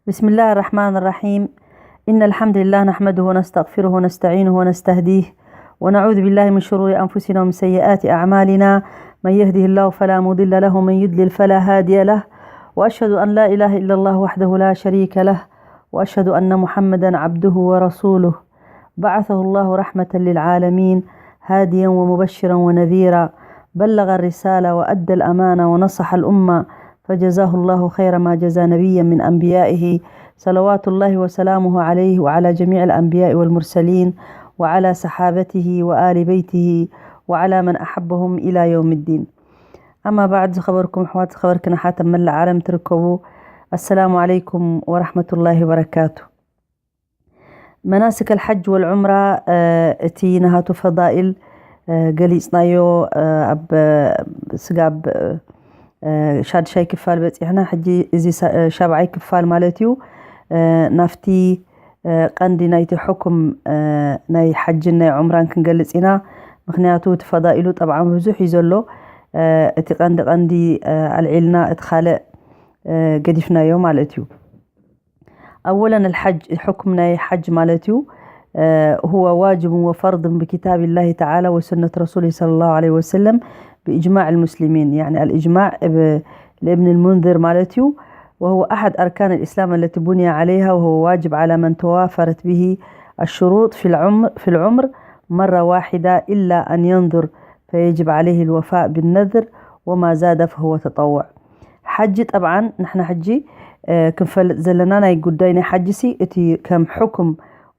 بسم الله الرحمن الرحيم. إن الحمد لله نحمده ونستغفره ونستعينه ونستهديه، ونعوذ بالله من شرور أنفسنا ومن سيئات أعمالنا. من يهده الله فلا مضل له ومن يضلل فلا هادي له. وأشهد أن لا إله إلا الله وحده لا شريك له، وأشهد أن محمدا عبده ورسوله. بعثه الله رحمة للعالمين، هاديا ومبشرا ونذيرا، بلغ الرسالة وأدى الأمانة ونصح الأمة، فجزاه الله خير ما جزى نبيا من أنبيائه، صلوات الله وسلامه عليه وعلى جميع الأنبياء والمرسلين وعلى صحابته وآل بيته وعلى من أحبهم إلى يوم الدين. أما بعد، ዝኸበርኩም ኣሕዋት፣ ዝኸበርክን ኣሓት ኣብ መላእ ዓለም ትርከቡ፣ السلام عليكم ورحمة الله وبركاته. መናስክ ኣልሓጅ ወልዑምራ፣ እ፣ እቲ ናሃቱ ፈዳኢል፣ እ፣ ገሊጽናዮ፣ እ፣ ኣብ፣ እ፣ ስጋብ፣ እ፣ ሻድሻይ ክፋል በጺሕና። ሕጂ እዚ ሳ-፣ እ፣ ሻብዓይ ክፋል ማለት እዩ። እ፣ ናፍቲ፣ እ፣ ቀንዲ ናይቲ ሕኩም፣ እ፣ ናይ ሓጅን ናይ ዑምራን ክንገልጽ ኢና። ምኽንያቱ እቲ ፈዳኢሉ ጠብዓን ብዙሕ እዩ ዘሎ። እ፣ እቲ ቀንዲ ቀንዲ፣ እ፣ ኣልዒልና እቲ ካልእ፣ እ፣ ገዲፍናዮ ማለት እዩ። أولا الحج، حكم ናይ ሓጅ ማለት እዩ። آه، هو واجب وفرض بكتاب الله تعالى وسنة رسوله صلى الله عليه وسلم بإجماع المسلمين، يعني الإجماع ب-، لابن المنذر ማለት እዩ. وهو أحد أركان الإسلام التي بني عليها، وهو واجب على من توافرت به الشروط في العمر، في العمر مرة واحدة إلا أن ينذر، فيجب عليه الوفاء بالنذر وما زاد فهو تطوع. ሓጂ ጠብዓን ንሕና ሕጂ፣ እ፣ ክንፈልጥ ዘለና ናይ ጉዳይ ናይ ሓጂ ሲ እቲ ከም ሕኩም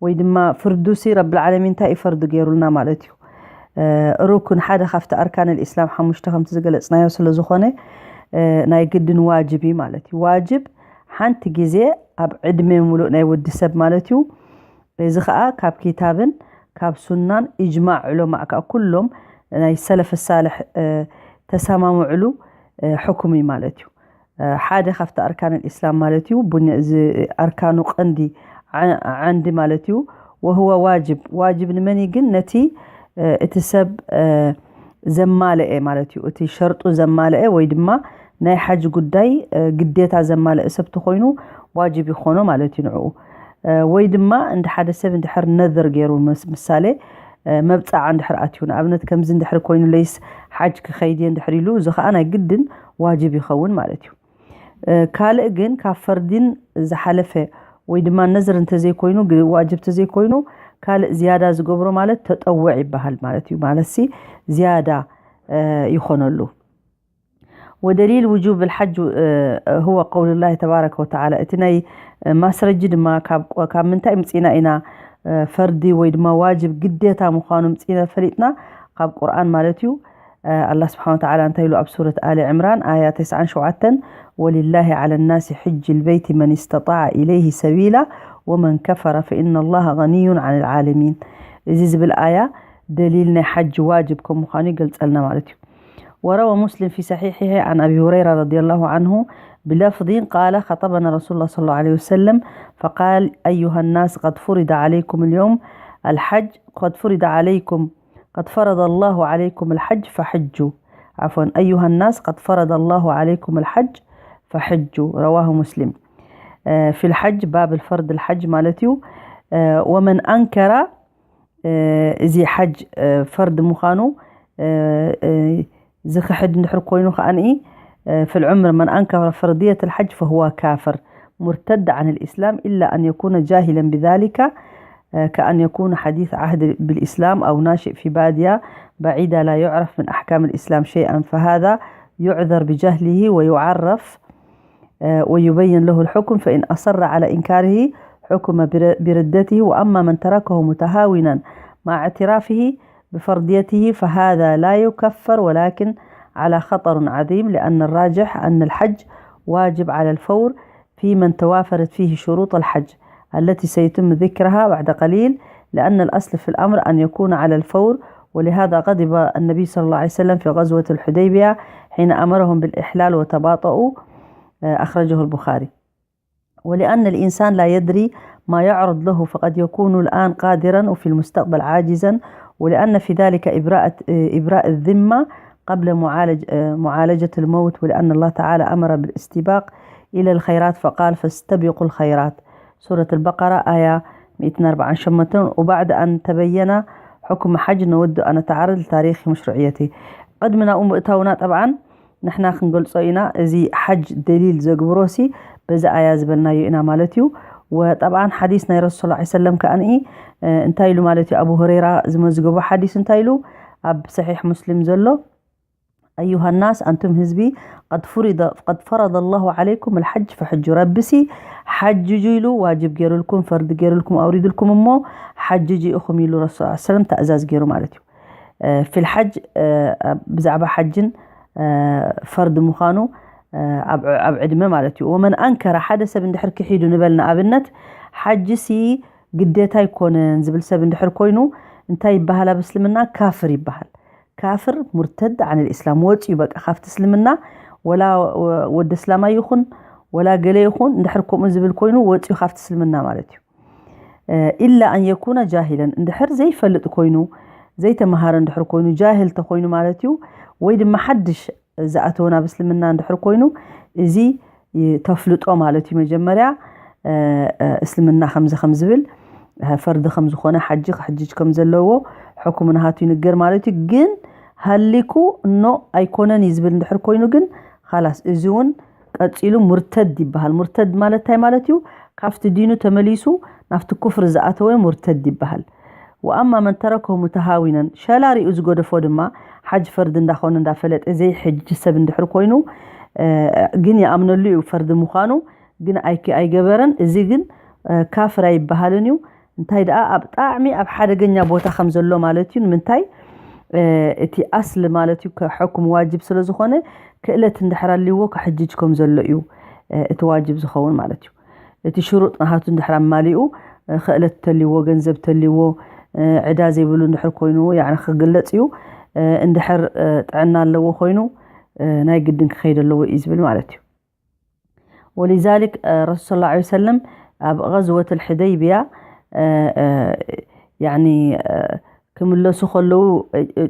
ወይ ድማ ፍርዱ ሲ ረብል ዓለሚን እንታይ እዩ ፈርዱ ገይሩልና ማለት እዩ። እ፣ ሩክን ሓደ ካብቲ ኣርካን ልኢስላም ሓሙሽተ ከምቲ ዝገለጽናዮ ስለ ዝኾነ፣ እ፣ ናይ ግድን ዋጅብ እዩ ማለት እዩ። ዋጅብ ሓንቲ ግዜ ኣብ ዕድመ ሙሉእ ናይ ወዲ ሰብ ማለት እዩ። እዚ ኸኣ ካብ ኪታብን ካብ ሱናን ኢጅማዕ ዑለማእ ከኣ ኩሎም ናይ ሰለፍ ሳልሕ፣ እ፣ ተሰማምዕሉ፣ እ፣ ሕኩም እዩ ማለት እዩ። እ፣ ሓደ ካብቲ ኣርካን ልኢስላም ማለት እዩ። ቡን-፣ እዚ ኣርካኑ ቀንዲ ዓ-፣ ዓንዲ ማለት እዩ። ወህወ ዋጅብ። ዋጅብ ንመን እዩ ግን? ነቲ፣ እ፣ እቲ ሰብ፣ እ፣ ዘማልአ ማለት እዩ። እቲ ሸርጡ ዘማልአ ወይ ድማ ናይ ሓጅ ጉዳይ፣ እ፣ ግዴታ ዘማልአ ሰብ ተኾይኑ ዋጅብ ይኾኖ ማለት እዩ ንዕኡ። እ፣ ወይ ድማ እንደ ሓደ ሰብ እንድሕር ነዘር ገይሩ፣ ምስ-፣ ምሳሌ፣ እ፣ መብጻዓ እንድሕር ኣትዩ፣ ንኣብነት ከምዚ እንድሕር ኮይኑ ለይስ ሓጅ ክኸይድ እየ እንድሕር ኢሉ፣ እዚ ኸኣ ናይ ግድን ዋጅብ ይኸውን ማለት እዩ። እ፣ ካልእ ግን ካብ ፈርዲን ዝሓለፈ ወይ ድማ ነዝር እንተዘይኮይኑ፣ ግ-፣ ዋጅብ እንተዘይኮይኑ፣ ካልእ ዝያዳ ዝገብሮ ማለት ተጠውዕ ይበሃል ማለት እዩ። ማለትሲ ዝያዳ፣ እ፣ ይኾነሉ። ودليل وجوب الحج، እ፣ هو قول الله تبارك وتعالى። እቲ ናይ፣ እ፣ ማስረጂ ድማ ካብ፣ ካብ ምንታይ ምጺና ኢና፣ እ፣ ፈርዲ ወይ ድማ ዋጅብ ግዴታ ምዃኑ ምጺና ፈሊጥና? ካብ ቁርኣን ማለት እዩ። እ፣ ኣላህ ስብሓን ወተዓላ እንታይ ኢሉ ኣብ ሱረት ኣሊ ዕምራን ኣያ ተስዓን ሸውዓተን፣ ወሊላሂ ዓለ ናሲ ሕጅ ልበይቲ መን ስተጣዐ ኢለይሂ ሰቢላ ወመን ከፈረ ፈኢነ ላሃ ገኒዩን ዓን ልዓለሚን። እዚ ዝብል ኣያ ደሊል ናይ ሓጂ ዋጅብ ከም ምዃኑ ይገልጸልና ማለት እዩ። وروى مسلم في صحيحه عن أبي هريرة رضي الله عنه بلفظ قال: خطبنا رسول الله صلى الله عليه وسلم فقال: أيها الناس، قد فرض عليكم اليوم الحج، قد فرض عليكم، قد فرض الله عليكم الحج فحجوا. عفوا، أيها الناس، قد فرض الله عليكم الحج فحجوا. رواه مسلم. آه، في الحج، باب الفرض الحج ማለት እዩ። آه، ومن أنكر، እ፣ እዚ ሓጅ፣ እ፣ ፈርድ ምዃኑ፣ እ፣ እ፣ ዝኽሕድ እንድሕር ኮይኑ ከኣ ንኢ፣ እ፣ في العمر من أنكر فرضية الحج فهو كافر مرتد عن الإسلام إلا أن يكون جاهلا بذلك، እ፣ كأن يكون حديث عهد بالإسلام أو ناشئ في بادية بعيدة لا يعرف من أحكام الإسلام شيئا، فهذا يعذر بجهله ويعرف، آه، ويبين له الحكم، فإن أصر على إنكاره حكم بر-، بردته، وأما من تركه متهاونا مع اعترافه بفرضيته فهذا لا يكفر، ولكن على خطر عظيم، لأن الراجح أن الحج واجب على الفور في من توافرت فيه شروط الحج التي سيتم ذكرها بعد قليل، لأن الأصل في الأمر أن يكون على الفور، ولهذا غضب النبي صلى الله عليه وسلم في غزوة الحديبية حين أمرهم بالإحلال وتباطؤوا، آه، أخرجه البخاري. ولأن الإنسان لا يدري ما يعرض له، فقد يكون الآن قادرا وفي المستقبل عاجزا، ولأن في ذلك إبراء، آه، إبراء الذمة قبل معالج-، آه، معالجة الموت، ولأن الله تعالى أمر بالاستباق إلى الخيرات فقال فاستبقوا الخيرات. سورة البقرة، آية مئتين وأربعة وثمانين. وبعد أن تبين حكم حج نود أن نتعرض لتاريخ مشروعيته. ቅድሚ ናብኡ ምእታውና፣ ጠብዓን ንሕና ክንገልጾ ኢና። እዚ ሓጅ ደሊል ዘግብሮ ሲ በዚ ኣያ ዝበልናዮ ኢና ማለት እዩ። ወጠብዓን ሓዲስ ናይ ረሱል ሰለላሁ ዐለይሂ ወሰለም ከኣ እንታይ ኢሉ ማለት እዩ? ኣቡ ሁረይራ ዝመዝገቦ ሓዲስ እንታይ ኢሉ? ኣብ ሰሒሕ ሙስሊም ዘሎ፣ أيها الناس، أنتم ህዝቢ، قد فرض قد فرض الله عليكم الحج فحجوا። ረቢ ሲ ሓጅ ኢሉ ዋጅብ ገይሩልኩም፣ ፈርድ ገይሩልኩም፣ ኣውሪዱልኩም እሞ ሓጅ ኢኹም ኢሉ ረሱል ሰለላሁ ዐለይሂ ወሰለም ትእዛዝ ገይሩ ማለት እዩ። في الحج ብዛዕባ ሓጅን ፈርድ ምዃኑ ኣብ ዕድመ ማለት እዩ። ومن أنكر፣ ሓደ ሰብ እንድሕር ክሒዱ ንበል ንኣብነት፣ ሓጅ ሲ ግዴታ ኣይኮነን ዝብል ሰብ እንድሕር ኮይኑ እንታይ ይበሃል? ኣብ እስልምና ካፍር ይበሃል። ካፍር ሙርተድ ዓን ልእስላም ወፂኡ በቃ ካብቲ እስልምና፣ ወላ ወዲ እስላማይ ይኹን ወላ ገለ ይኹን እንድሕር ከምኡ ዝብል ኮይኑ ወፂኡ ካብቲ እስልምና ማለት እዩ። ኢላ ኣን የኩነ ጃሂለን፣ እንድሕር ዘይፈልጥ ኮይኑ ዘይተመሃረ እንድሕር ኮይኑ ጃሂል ተኮይኑ ማለት እዩ። ወይ ድማ ሓድሽ ዝኣተወ ናብ እስልምና እንድሕር ኮይኑ እዚ ተፍልጦ ማለት እዩ። መጀመርያ እስልምና ከምዚ ከም ዝብል ፈርዲ ከም ዝኾነ ሓጂ ክሕጅጅ ከም ዘለዎ ሕኩም ናሃቱ ይንገር ማለት እዩ። ግን ሃሊኩ እኖ ኣይኮነን እዩ ዝብል እንድሕር ኮይኑ ግን ኻላስ እዚ እውን ቀፂሉ ሙርተድ ይበሃል። ሙርተድ ማለት እንታይ ማለት እዩ? ካብቲ ዲኑ ተመሊሱ ናብቲ ኩፍር ዝኣተወ ሙርተድ ይበሃል። وأما من تركه متهاونا፣ ሸላ ሪኡ ዝገደፎ ድማ ሓጅ ፈርዲ እንዳኾነ እንዳፈለጠ ዘይሕጅ ሰብ እንድሕር ኮይኑ ግን ይኣምነሉ እዩ ፈርዲ ምዃኑ ግን ኣይገበረን፣ እዚ ግን ካፍር ኣይበሃልን እዩ። እንታይ ደኣ ኣብ ጣዕሚ ኣብ ሓደገኛ ቦታ ከም ዘሎ ማለት እዩ። ንምንታይ? እቲ ኣስል ማለት እዩ ሕኩም ዋጅብ ስለ ዝኾነ ክእለት እንድሕር ኣልዎ ክሕጅጅ ከም ዘሎ እዩ እቲ ዋጅብ ዝኸውን ማለት እዩ። እቲ ሽሩጥ ናሃቱ እንድሕር ኣማሊኡ ክእለት ተልዎ፣ ገንዘብ ተልዎ፣ ዕዳ ዘይብሉ እንድሕር ኮይኑ ያኒ ክግለጽ እዩ። እንድሕር ጥዕና ኣለዎ ኮይኑ ናይ ግድን ክኸይድ ኣለዎ እዩ ዝብል ማለት እዩ። ولذلك ረሱል ሰለላሁ ዐለይሂ ወሰለም ኣብ غزوة الحديبية ያኒ ክምለሱ ከለዉ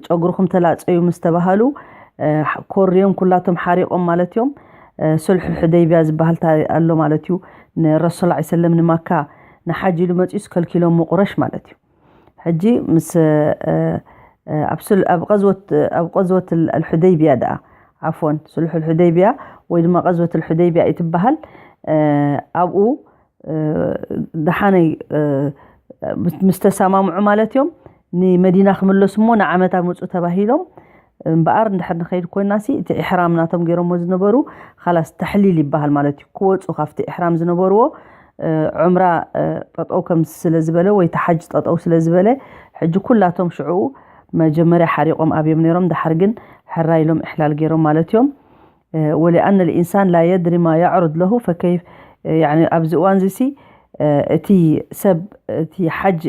ጨጉርኹም ተላፀዩ ምስ ተባሃሉ ኮርዮም ኩላቶም ሓሪቆም ማለት እዮም። ሱልሑ ሕደይብያ ዝበሃል ኣሎ ማለት እዩ። ንረሱል ሰለላሁ ዐለይሂ ወሰለም ንማካ ንሓጅ ኢሉ መፂኡስ ከልኪሎም ቁረሽ ማለት እዩ። ሕጂ ምስ ኣብ غزوة الحديبية ደኣ ዓፎን ሱልሑ ሕደይብያ ወይ ድማ غزوة الحديبية ይትበሃል። ኣብኡ ደሓነይ ምስ ተሰማምዑ ማለት እዮም ንመዲና ክምለሱ እሞ ንዓመታ ምፁ ተባሂሎም። እምበኣር እንድሕር ንኸይድ ኮይና ሲ እቲ ኢሕራም ናቶም ገይሮሞ ዝነበሩ ኻላስ ተሕሊል ይበሃል ማለት እዩ። ክወፁ ካብቲ ኢሕራም ዝነበርዎ ዑምራ ጠጠው ከም ስለ ዝበለ ወይ እቲ ሓጅ ጠጠው ስለ ዝበለ ሕጂ ኩላቶም ሽዑ መጀመርያ ሓሪቆም ኣብዮም ነይሮም፣ ድሓር ግን ሕራይ ኢሎም እሕላል ገይሮም ማለት እዮም። ولأن الإنسان لا يدري ما يعرض له فكيف يعني ኣብዚ እዋን እዚ ሲ እቲ ሰብ እቲ ሓጅ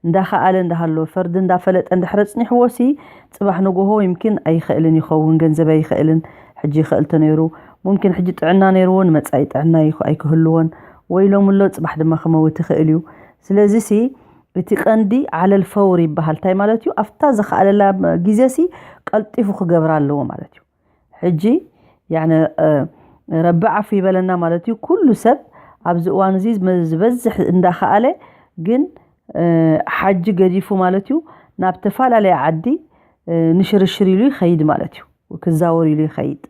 እንዳኸኣለ እንዳሃለወ ፈርዲ እንዳፈለጠ እንድሕረ ፅኒሕዎ ሲ ፅባሕ ንጎሆ ይምኪን ኣይኽእልን ይኸውን፣ ገንዘብ ኣይኽእልን። ሕጂ ይኽእል ተነይሩ ሙምኪን ሕጂ ጥዕና ነይርዎ ንመፃኢ ጥዕና ኣይክህልዎን ወይ ሎምሎ ፅባሕ ድማ ክመውት ይኽእል እዩ። ስለዚ ሲ እቲ ቀንዲ ዓለል ፈውር ይበሃል። እንታይ ማለት እዩ? ኣብታ ዝኸኣለላ ግዜ ሲ ቀልጢፉ ክገብራ ኣለዎ ማለት እዩ። ሕጂ ያነ ረቢ ዓፉ ይበለና ማለት እዩ። ኩሉ ሰብ ኣብዚ እዋን እዚ ዝበዝሕ እንዳኸኣለ ግን ሓጂ ገዲፉ ማለት እዩ ናብ ተፈላለየ ዓዲ ንሽርሽር ኢሉ ይኸይድ ማለት እዩ። ክዛወር ኢሉ ይኸይድ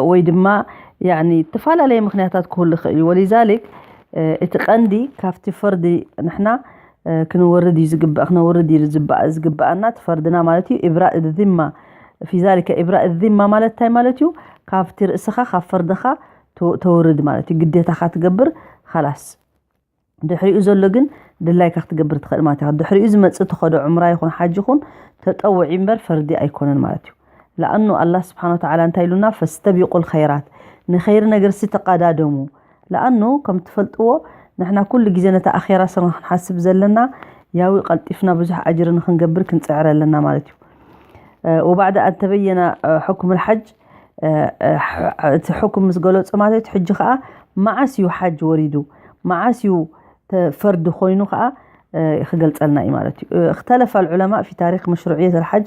ወይ ድማ ያኒ ተፈላለየ ምክንያታት ክህሉ ይኽእል እዩ። ወሊዛሊክ እቲ ቀንዲ ካብቲ ፈርዲ ንሕና ክንወርድ እዩ ዝግባእ ክነወርድ እዩ ዝግባእ ዝግባኣና እቲ ፈርድና ማለት እዩ إبراء الذمة في ذلك إبراء الذمة ማለት እንታይ ማለት እዩ? ካብቲ ርእስኻ ካብ ፈርድኻ ተውርድ ማለት እዩ። ግዴታኻ ትገብር ኻላስ። ድሕሪኡ ዘሎ ግን ድላይካ ክትገብር ትኽእል ማለት እዩ። ድሕሪኡ ዝመፅእ ትኸዶ ዑምራ ይኹን ሓጅ ይኹን ተጠውዒ እምበር ፈርዲ ኣይኮነን ማለት እዩ። ለኣኑ ኣላህ ስብሓን ወተዓላ እንታይ ኢሉና ፈስተቢቁ ልኸይራት ንኸይሪ ነገርሲ ተቐዳደሙ። ለኣኑ ከም ትፈልጥዎ ንሕና ኩሉ ግዜ ነታ ኣኼራ ስርና ክንሓስብ ዘለና ያዊ ቀልጢፍና ብዙሕ ኣጅሪ ንክንገብር ክንፅዕር ኣለና ማለት እዩ። وبعد أن تبين حكم الحج እቲ ሕኩም ምስ ገለፁ ማለት ሕጂ ከዓ መዓስ እዩ ሓጅ ወሪዱ መዓስ እዩ ፈርዲ ኮይኑ ከዓ ክገልፀልና እዩ ማለት እዩ። اختلف العلماء في تاريخ مشروعية الحج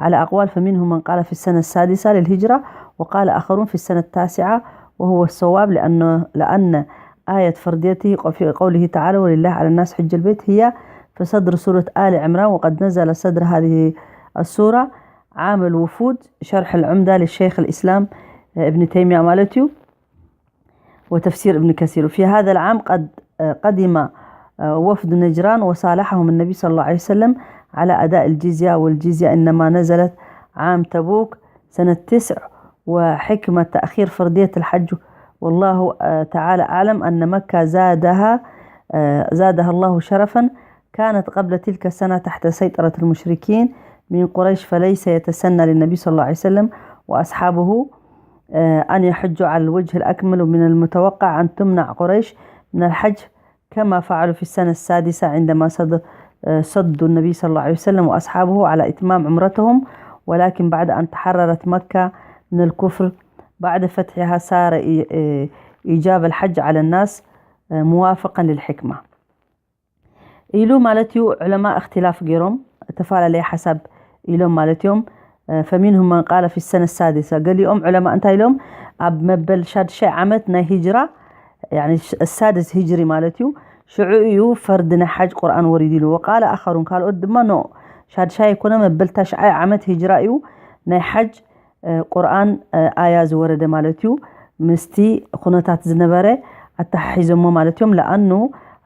على أقوال فمنهم من قال في السنة السادسة للهجرة وقال آخرون في السنة التاسعة وهو الصواب، لأنه، لأن آية فرضيته في قوله تعالى: "ولله على الناس حج البيت"، هي في صدر سورة آل عمران، وقد نزل صدر هذه السورة عام الوفود، شرح العمدة للشيخ الإسلام ابن تيمية ማለት እዩ، وتفسير ابن كثير. في هذا العام قد قدم وفد نجران وصالحهم النبي صلى الله عليه وسلم على أداء الجزية، والجزية إنما نزلت عام تبوك سنة تسع، وحكمة تأخير فرضية الحج والله تعالى أعلم أن مكة زادها زادها الله شرفا، كانت قبل تلك السنة تحت سيطرة المشركين من قريش، فليس يتسنى للنبي صلى الله عليه وسلم وأصحابه أن يحجوا على الوجه الأكمل، ومن المتوقع أن تمنع قريش من الحج كما فعلوا في السنة السادسة عندما صد-، صدوا النبي صلى الله عليه وسلم وأصحابه على إتمام عمرتهم، ولكن بعد أن تحررت مكة من الكفر بعد فتحها صار إي-، إيجاب الحج على الناس موافقا للحكمة. ኢሉ ማለት እዩ። ዑለማ እኽትላፍ ገይሮም፣ እተፈላለየ ሓሳብ ኢሎም ማለት እዮም። فمنهم من قال في السنة السادسة، ገሊኦም ዑለማ እንታይ ኢሎም፣ ኣብ መበል ሻድሻይ ዓመት ናይ ሂጅራ፣ يعني السادس هجري ማለት እዩ፣ ሽዑ እዩ ፈርዲ ናይ ሓጅ ቁርኣን ወሪዱ ኢሉ። وقال آخرون، ካልኦት ድማ ኖ፣ ሻድሻይ ኣይኮነ፣ መበል ታሽዓይ ዓመት ሂጅራ እዩ ናይ ሓጅ ቁርኣን ኣያ ዝወረደ ማለት እዩ። ምስቲ ኩነታት ዝነበረ ኣተሓሒዞሞ ማለት እዮም። ለኣኑ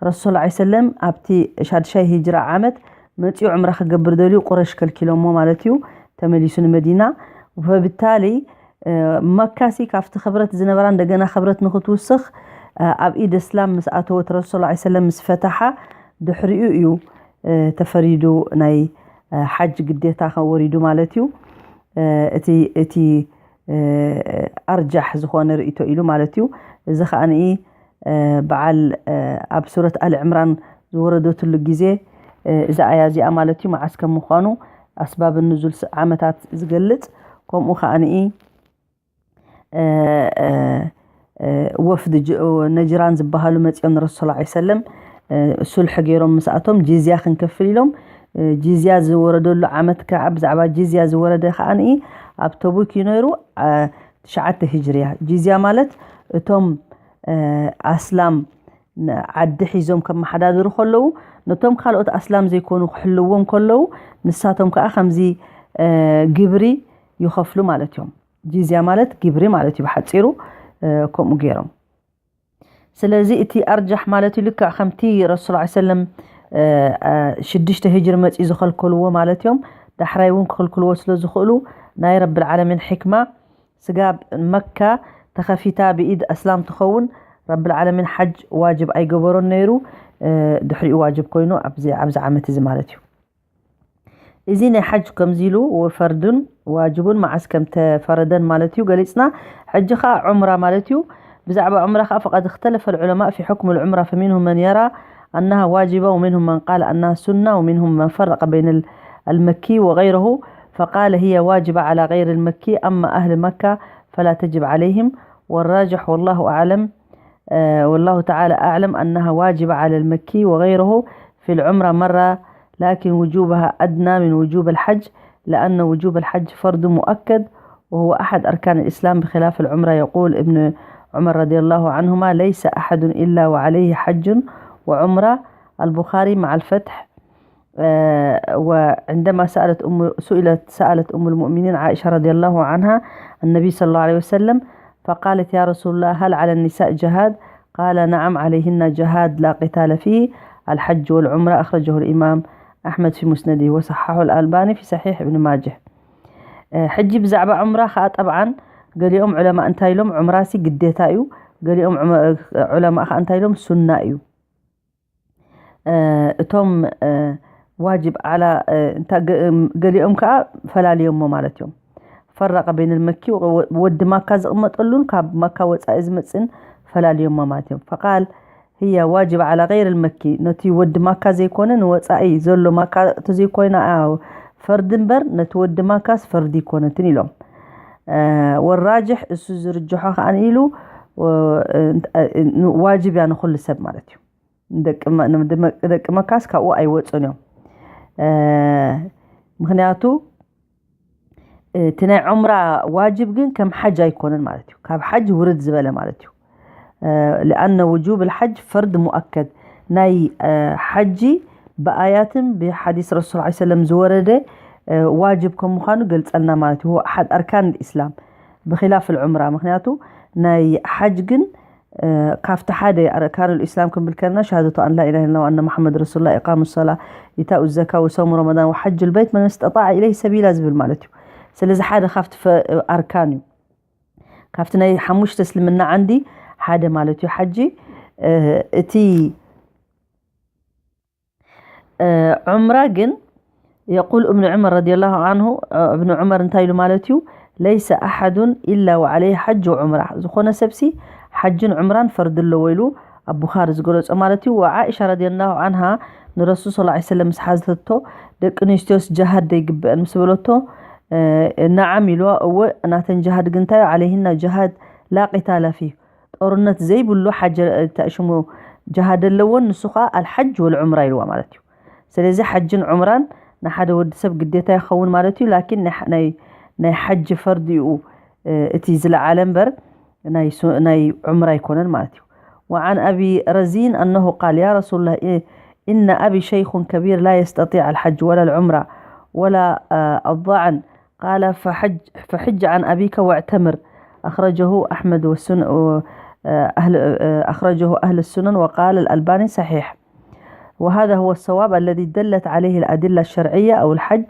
ረሱል ላ ሰለም ኣብቲ ሻድሻይ ሂጅራ ዓመት መፂኡ ዕምራ ክገብር ደልዩ ቁረሽ ከልኪሎሞ ማለት እዩ። ተመሊሱ ንመዲና። ፈብታሊ መካሲ ካብቲ ክብረት ዝነበራ እንደገና ክብረት ንክትውስኽ ኣብ ኢድ እስላም ምስ ኣተወት ረሱል ላ ሰለም ምስ ፈተሓ ድሕሪኡ እዩ ተፈሪዱ ናይ ሓጅ ግዴታ ወሪዱ ማለት እዩ። እቲ እቲ ኣርጃሕ ዝኾነ ርእቶ ኢሉ ማለት እዩ። እዚ ከዓኒ በዓል ኣብ ሱረት ኣል ዕምራን ዝወረደትሉ ግዜ እዛ ኣያ እዚኣ ማለት እዩ መዓስ ከም ምዃኑ ኣስባብ ንዙል ዓመታት ዝገልጽ፣ ከምኡ ከዓኒ ወፍድ ነጅራን ዝበሃሉ መፅኦም ንረሱል ላ ሰለም ሱልሒ ገይሮም ምስኣቶም ጂዝያ ክንከፍል ኢሎም። ጂዝያ ዝወረደሉ ዓመት ከዓ ብዛዕባ ጂዝያ ዝወረደ ከዓኒ ኣብ ተቡክ እዩ ነይሩ። ትሽዓተ ሂጅርያ። ጂዝያ ማለት እቶም ኣስላም ዓዲ ሒዞም ከመሓዳድሩ ከለዉ ነቶም ካልኦት ኣስላም ዘይኮኑ ክሕልዎም ከለዉ ንሳቶም ከዓ ከምዚ ግብሪ ይኸፍሉ ማለት እዮም። ጂዝያ ማለት ግብሪ ማለት እዩ ብሓፂሩ። ከምኡ ገይሮም ስለዚ እቲ ኣርጃሕ ማለት እዩ ልክዕ ከምቲ ረሱል ላ ሰለም ሽዱሽተ ሂጅሪ መፂኡ ዝኸልከልዎ ማለት እዮም። ዳሕራይ እውን ክኽልክልዎ ስለ ዝኽእሉ ናይ ረብል ዓለሚን ሕክማ ስጋብ መካ ተኸፊታ ብኢድ ኣስላም ትኸውን ረብል ዓለሚን ሓጅ ዋጅብ ኣይገበሮን ነይሩ። ድሕሪኡ ዋጅብ ኮይኑ ኣብዚ ዓመት እዚ ማለት እዩ። እዚ ናይ ሓጅ ከምዚ ኢሉ ፈርዱን ዋጅቡን መዓስ ከም ተፈረደን ማለት እዩ ገሊፅና። ሕጂ ከዓ ዑምራ ማለት እዩ። ብዛዕባ ዑምራ ከዓ فقد اختلف العلماء في حكم العمرة فمنهم من يرى أنها واجبة ومنهم من قال أنها سنة ومنهم من فرق بين المكي وغيره فقال هي واجبة على غير المكي أما أهل مكة فلا تجب عليهم والراجح والله أعلم والله تعالى أعلم أنها واجبة على المكي وغيره في العمرة مرة لكن وجوبها أدنى من وجوب الحج لأن وجوب الحج فرض مؤكد وهو أحد أركان الإسلام بخلاف العمرة يقول ابن عمر رضي الله عنهما ليس أحد إلا وعليه حج وعمرة البخاري مع الفتح وعندما سألت أم سئلت سألت أم المؤمنين عائشة رضي الله عنها النبي صلى الله عليه وسلم فقالت يا رسول الله هل على النساء جهاد؟ قال نعم عليهن جهاد لا قتال فيه الحج والعمرة أخرجه الإمام أحمد في مسنده وصححه الألباني في صحيح ابن ماجه. ሕጂ ብዛዕባ ዑምራ ከዓ ጠብዓን ገሊኦም ዑለማ እንታይ ኢሎም ዑምራሲ ግዴታ እዩ፣ ገሊኦም ዑለማ ከዓ እንታይ ኢሎም ሱና እዩ። እቶም ዋጅብ ዓላ ገሊኦም ከዓ ፈላልዮሞ ማለት እዮም። ፈረቀ በይን መኪ ወዲ ማካ ዝቕመጠሉን ካብ ማካ ወፃኢ ዝመፅን ፈላልዮሞ ማለት እዮም። ፈቃል ህያ ዋጅብ ዓላ ገይር መኪ ነቲ ወዲ ማካ ዘይኮነ ንወፃኢ ዘሎ ማካ ተዘይኮይና ፈርዲ እምበር ነቲ ወዲ ማካስ ፈርዲ ይኮነትን ኢሎም። ወራጅሕ እሱ ዝርጅሖ ከዓን ኢሉ ዋጅብ እያ ንኩሉ ሰብ ማለት እዩ። ደቂ መካስ ካብኡ ኣይወፁን እዮም። ምክንያቱ እቲ ናይ ዑምራ ዋጅብ ግን ከም ሓጅ ኣይኮነን ማለት እዩ። ካብ ሓጅ ውርድ ዝበለ ማለት እዩ። لأن وجوب الحج فرض مؤكد። ናይ ሓጂ ብኣያትን ብሓዲስ ረሱል ስ ሰለም ዝወረደ ዋጅብ ከም ምዃኑ ገልጸልና ማለት እዩ። ኣርካን ልእስላም ብኪላፍ ልዑምራ። ምክንያቱ ናይ ሓጅ ግን ካብቲ ሓደ ኣርካን ልእስላም ክንብል ከለና ሸሃደቱ ኣን ላኢላ ላ ኣነ መሓመድ ረሱሉላ፣ ኢቃሙ ሰላ፣ ኢታኡ ዘካ፣ ወሰሙ ረመዳን ወሓጅ ልበይት መን ስተጣዕ ኢለይ ሰቢላ ዝብል ማለት እዩ። ስለዚ ሓደ ካብቲ ኣርካን እዩ። ካብቲ ናይ ሓሙሽተ እስልምና ዓንዲ ሓደ ማለት እዩ ሓጂ። እቲ ዑምራ ግን የቁል እብኑ ዑመር ረዲየላሁ ዓንሁ፣ እብኑ ዑመር እንታይ ኢሉ ማለት እዩ? ለይሰ ኣሓዱን ኢላ ወዓለይህ ሓጅ ወዑምራ። ዝኾነ ሰብሲ ሓጅን ዑምራን ፈርዲ ኣለዎ ኢሉ ኣብ ቡኻሪ ዝገለጾ ማለት እዩ። ወዓኢሻ ረዲየላሁ ዓንሃ ንረሱል ሰለላሁ ዐለይሂ ወሰለም ምስ ሓዘተቶ፣ ደቂ ኣንስትዮስ ጀሃድ ደይግብአን ምስ በለቶ፣ ነዓም ኢልዋ። እወ ናተን ጀሃድ ግን እንታይ እዩ? ዓለይሂና ጀሃድ ላ ቂታላ ፊህ፣ ጦርነት ዘይብሉ ሓጀ ሽሙ ጀሃድ ኣለዎን፣ ንሱ ከዓ ኣልሓጅ ወልዑምራ ኢልዋ ማለት እዩ። ስለዚ ሓጅን ዑምራን ንሓደ ወዲ ሰብ ግዴታ ይኸውን ማለት እዩ። ላኪን ናይ ሓጂ ፈርድ እዩ እቲ ዝለዓለ እምበር ናይ ዑምራ ኣይኮነን ማለት እዩ። وعن أبي رزين أنه قال يا رسول الله إن أبي شيخ كبير لا يستطيع الحج ولا العمرة ولا الضعن قال فحج, فحج عن أبيك واعتمر. أخرجه أحمد والسن أهل أخرجه أهل السنن وقال الألباني صحيح. وهذا هو الصواب الذي دلت عليه الأدلة الشرعية أو الحج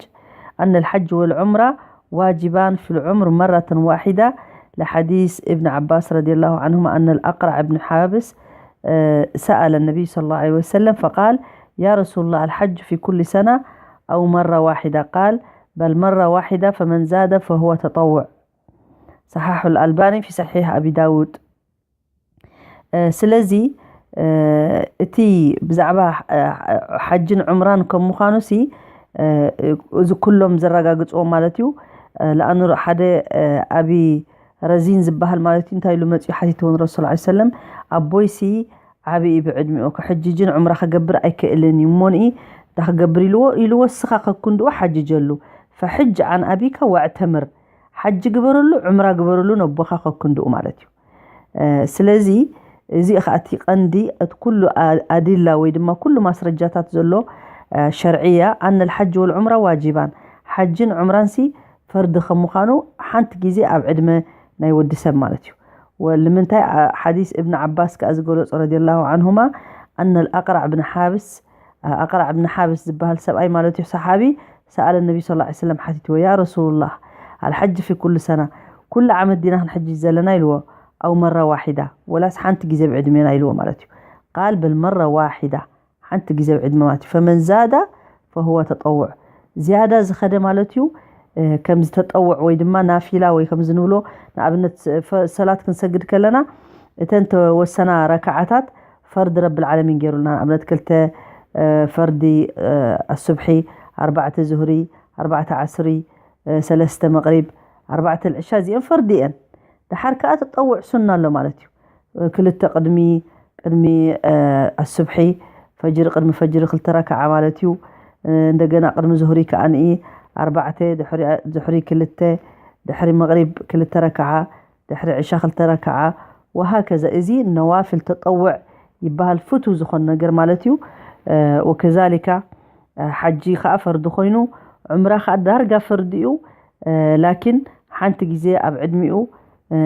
أن الحج والعمرة واجبان في العمر مرة واحدة لحديث ابن عباس رضي الله عنهما أن الأقرع بن حابس سأل النبي صلى الله عليه وسلم فقال يا رسول الله الحج في كل سنة أو مرة واحدة؟ قال بل مرة واحدة فمن زاد فهو تطوع. صححه الألباني في صحيح أبي داود. ስለዚ እቲ ብዛዕባ ሓጅን ዑምራን ከም ምዃኑ ሲ እዚ ኩሎም ዘረጋግፅዎ ማለት እዩ። ለኣኑ ሓደ ኣቢ ረዚን ዝበሃል ማለት እዩ እንታይ ኢሉ መፅኡ ሓቲትዎ ንረሱል ላ ሰለም ኣቦይ ሲ ዓብዪ ብዕድሚኡ ክሕጅጅን ዑምራ ክገብር ኣይክእልን እዩ እሞንኢ እንታይ ክገብር ኢልዎ ኢልዎ እስኻ ከኩንድኡ ሓጅጀሉ ፈሕጅ ዓን ኣቢካ ወዕተምር ሓጂ ግበረሉ ዑምራ ግበረሉ ነቦኻ ከኩንድኡ ማለት እዩ። ስለዚ እዚ ከኣ እቲ ቀንዲ እቲ ኩሉ ኣድላ ወይ ድማ ኩሉ ማስረጃታት ዘሎ ሸርዕያ ኣነ ልሓጅ ወልዑምራ ዋጅባን ሓጅን ዑምራንሲ ፈርዲ ከም ምዃኑ ሓንቲ ግዜ ኣብ ዕድመ ናይ ወዲ ሰብ ማለት እዩ። ንምንታይ ሓዲስ እብን ዓባስ ከኣ ዝገለጾ ረዲየላሁ ዓንሁማ ኣነ ልኣቅራዕ ብን ሓብስ ኣቅራዕ ብን ሓብስ ዝበሃል ሰብኣይ ማለት እዩ ሰሓቢ ሰኣለ ነቢ ስ ሰለም ሓቲትዎ ያ ረሱሉላህ ኣልሓጅ ፊ ኩሉ ሰና ኩሉ ዓመት ዲና ክንሕጅ ዘለና ኢልዎ ኣው መራ ዋሒዳ ወላስ ሓንቲ ግዜ ብዕድሜና ኢልዎ ማለት እዩ ቃል በል መራ ዋሒዳ ሓንቲ ግዜ ብዕድመ ማለት እዩ ፈመን ዛዳ ፈህወ ተጠውዕ ዝያዳ ዝኸደ ማለት እዩ ከም ዝተጠውዕ ወይ ድማ ናፊላ ወይ ከም ዝንብሎ ንኣብነት ሰላት ክንሰግድ ከለና እተን ተወሰና ረክዓታት ፈርዲ ረብል ዓለሚን ገይሩልና ንኣብነት ክልተ ፈርዲ ኣሱብሒ ኣርባዕተ ዙህሪ ኣርባዕተ ዓስሪ ሰለስተ መቕሪብ ኣርባዕተ ልዕሻ እዚአን ፈርዲ እየን ድሓር ከዓ ተጠውዕ ሱና ኣሎ ማለት እዩ ክልተ ቅድሚ ቅድሚ ኣሱብሒ ፈጅሪ ቅድሚ ፈጅሪ ክልተ ረክዓ ማለት እዩ እንደገና ቅድሚ ዙህሪ ከዓ ንኢ ኣርባዕተ ድሕሪ ክልተ ድሕሪ መቕሪብ ክልተ ረክዓ ድሕሪ ዕሻ ክልተ ረክዓ ወሃከዘ እዚ ነዋፍል ተጠውዕ ይበሃል ፍቱ ዝኾን ነገር ማለት እዩ ወከዛሊካ ሓጂ ከዓ ፈርዲ ኮይኑ ዑምራ ከዓ ዳርጋ ፈርዲ እዩ ላኪን ሓንቲ ግዜ ኣብ ዕድሚኡ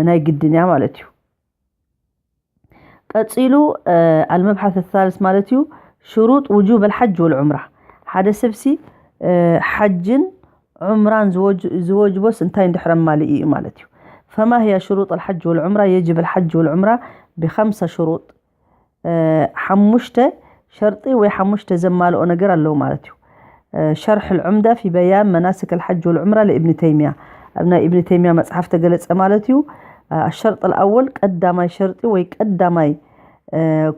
ናይ ግድን እያ ማለት እዩ ቀጺሉ ኣልመብሓት ሳልስ ማለት እዩ ሽሩጥ ውጁብ ኣልሓጅ ወልዑምራ ሓደ ሰብሲ ሓጅን ዑምራን ዝወጅቦስ እንታይ እንድሕረ ማልእ እዩ ማለት እዩ فما هي شروط الحج والعمرة يجب الحج والعمرة بخمسة شروط ሓሙሽተ ሸርጢ ወይ ሓሙሽተ ዘማልኦ ነገር ኣለዉ ማለት እዩ شرح العمدة في بيان مناسك الحج والعمرة لابن تيمية ኣብ ናይ ابن تيمية መፅሓፍ ተገለፀ ማለት እዩ الشرط الأول ቀዳማይ ሸርጢ ወይ ቀዳማይ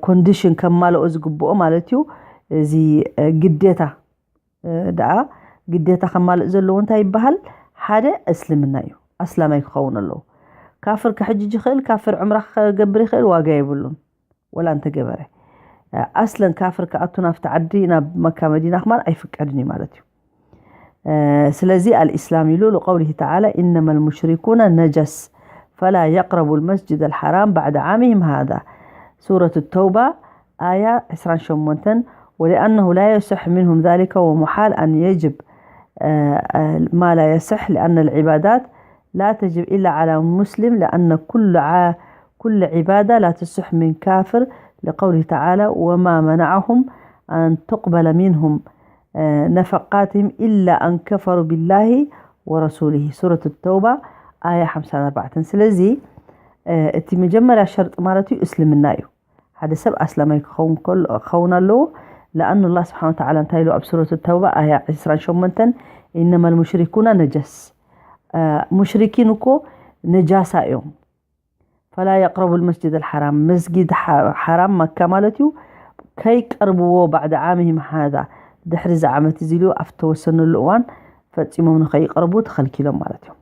ኮንዲሽን ከማልኦ ዝግብኦ ማለት እዩ እዚ ግዴታ ደኣ ግዴታ ከማልእ ዘለዎ እንታይ ይበሃል ሓደ እስልምና እዩ ኣስላማይ ክኸውን ኣለዎ ካፍር ክሕጅጅ ይኽእል ካፍር ዕምራ ክገብር ይኽእል ዋጋ የብሉን ወላ እንተገበረ ኣስለን ካፍር ክኣቱ ናብቲ ዓዲ ናብ መካ መዲና ክማን ኣይፍቀድን እዩ ማለት እዩ ስለዚ الإسلام ኢሉ لقوله تعالى إنما المشركون نجس فلا يقربوا المسجد الحرام بعد عامهم هذا. سورة التوبة آية عشرين شمونتن. ولأنه لا يصح منهم ذلك ومحال أن يجب ما لا يصح لأن العبادات لا تجب إلا على مسلم لأن كل ع... كل عبادة لا تصح من كافر لقوله تعالى وما منعهم أن تقبل منهم نفقاتهم إلا أن كفروا بالله ورسوله. سورة التوبة آية خمسة وأربعين. ስለዚ እቲ መጀመርያ ሸርጢ ማለት እዩ እስልምና እዩ። ሓደ ሰብ ኣስላማይ ክኸውን ኣለዎ። ለኣኑ ኣላ ስብሓን ወተዓላ እንታይ ኢሉ ኣብ ሱረት ተውባ ኣያ ዕስራን ሸሞንተን፣ ኢነማ ልሙሽሪኩና ነጀስ፣ ሙሽሪኪን እኮ ነጃሳ እዮም። ፈላ የቅረቡ ልመስጅድ ልሓራም፣ መስጊድ ሓራም መካ ማለት እዩ፣ ከይቀርብዎ፣ ባዕድ ዓምህም ሃዛ፣ ድሕሪ እዚ ዓመት እዚ ኢሉ ኣብ ተወሰነሉ እዋን ፈፂሞም ንኸይቀርቡ ተኸልኪሎም ማለት እዩ።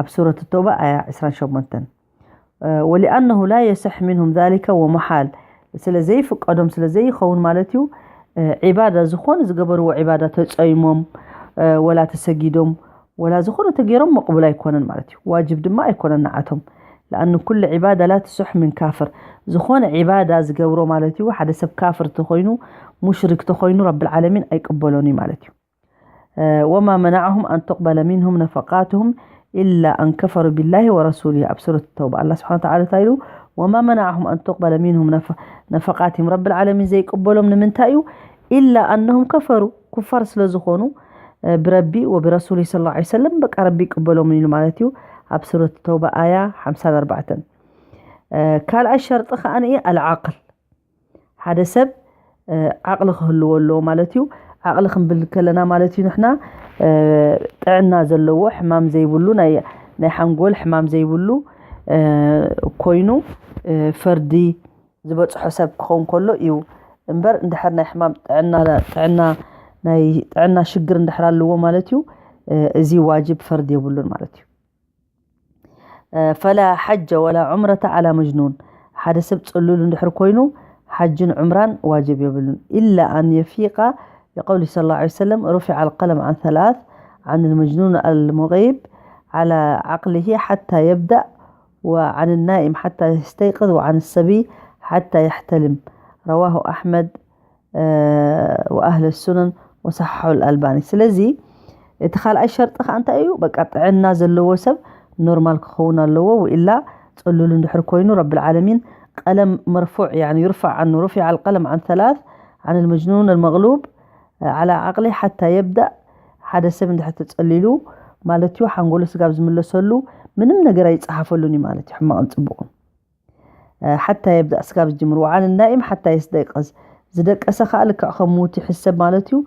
ኣብ ሱረት ተውባ ኣያ ዕስራን ሸሞንተን። ወሊኣነሁ ላ የስሕ ሚንሁም ዛሊከ ወመሓል፣ ስለ ዘይፍቀዶም ስለ ዘይኸውን ማለት እዩ። ዒባዳ ዝኾነ ዝገበርዎ ዒባዳ ተፀይሞም ወላ ተሰጊዶም ወላ ዝኾነ ተገይሮም መቕቡል ኣይኮነን ማለት እዩ። ዋጅብ ድማ ኣይኮነን ንዓቶም። ለኣኑ ኩሉ ዒባዳ ላ ትስሕ ምን ካፍር፣ ዝኾነ ዒባዳ ዝገብሮ ማለት እዩ። ሓደ ሰብ ካፍር ተኾይኑ፣ ሙሽሪክ ተኾይኑ ረብል ዓለሚን ኣይቅበሎን እዩ ማለት እዩ። ወማ መናዓሁም ኣን ትቕበለ ሚንሁም ነፈቃትሁም ኢላ ኣን ከፈሩ ቢላሂ ወረሱሊሂ። ኣብ ሱረት ተውባ ኣላ ስብሓን ተዓላ እንታይ ኢሉ? ወማ መናዓሁም ኣን ትቕበለ ሚንሁም ነፈቃትሁም፣ ረብል ዓለሚን ዘይቅበሎም ንምንታይ እዩ? ኢላ ኣነሁም ከፈሩ፣ ኩፋር ስለ ዝኾኑ ብረቢ ወብረሱሊ ስለ ላ ሰለም በቃ ረቢ ይቅበሎም ኢሉ ማለት እዩ። ኣብ ሱረት ተውባ ኣያ ሓምሳን ኣርባዕተን። ካልኣይ ሸርጢ ከኣ ኣልዓቅል፣ ሓደ ሰብ ዓቕሊ ክህልዎ ኣለዎ ማለት እዩ። ዓቕሊ ክንብል ከለና ማለት እዩ ንሕና ጥዕና ዘለዎ፣ ሕማም ዘይብሉ፣ ናይ ሓንጎል ሕማም ዘይብሉ ኮይኑ ፈርዲ ዝበፅሖ ሰብ ክኸውን ከሎ እዩ እምበር፣ እንድሕር ናይ ሕማም ጥዕና ናይ ጥዕና ሽግር እንድሕር ኣለዎ ማለት እዩ፣ እዚ ዋጅብ ፈርድ የብሉን ማለት እዩ። ፈላ ሓጀ ወላ ዑምረተ ዓላ መጅኑን፣ ሓደ ሰብ ፅሉል እንድሕር ኮይኑ ሓጅን ዑምራን ዋጅብ የብሉን። ኢላ ኣን የፊቃ፣ ሊቀውሊ ስለ ላ ሰለም፣ ሩፊዐ ልቀለም ዓን ሰላስ፣ ዓን ልመጅኑን ኣልሙቂብ ዓላ ዓቅሊሂ ሓታ የብዳእ፣ ወዓን ናኢም ሓታ የስተይቅዝ፣ ወዓን ሰቢይ ሓታ የሕተልም። ረዋሁ ኣሕመድ ወኣህለ ሱነን ወሰሓሑ ኣልኣልባኒ። ስለዚ እቲ ካልኣይ ሸርጢ ከዓ እንታይ እዩ? በቃ ጥዕና ዘለዎ ሰብ ኖርማል ክኸውን ኣለዎ። ወኢላ ፅሉል እንድሕር ኮይኑ ረብል ዓለሚን ቀለም መርፉዕ፣ ያኒ ዩርፋዕ ዓኑ፣ ሩፊዐ ኣልቀለም ዓን ሰላስ፣ ዓን ልመጅኑን ኣልመቅሉብ ዓላ ዓቅሊ ሓታ የብዳእ። ሓደ ሰብ እንድሕር ተፀሊሉ ማለት እዩ፣ ሓንጎሉ ስጋብ ዝምለሰሉ ምንም ነገር ኣይፀሓፈሉን እዩ ማለት እዩ፣ ሕማቕን ፅቡቕን። ሓታ የብዳእ፣ ስጋብ ዝጅምር፣ ወዓን ናኢም ሓታ የስተይቅዝ፣ ዝደቀሰ ከዓ ልክዕ ከም ሙት ይሕሰብ ማለት እዩ።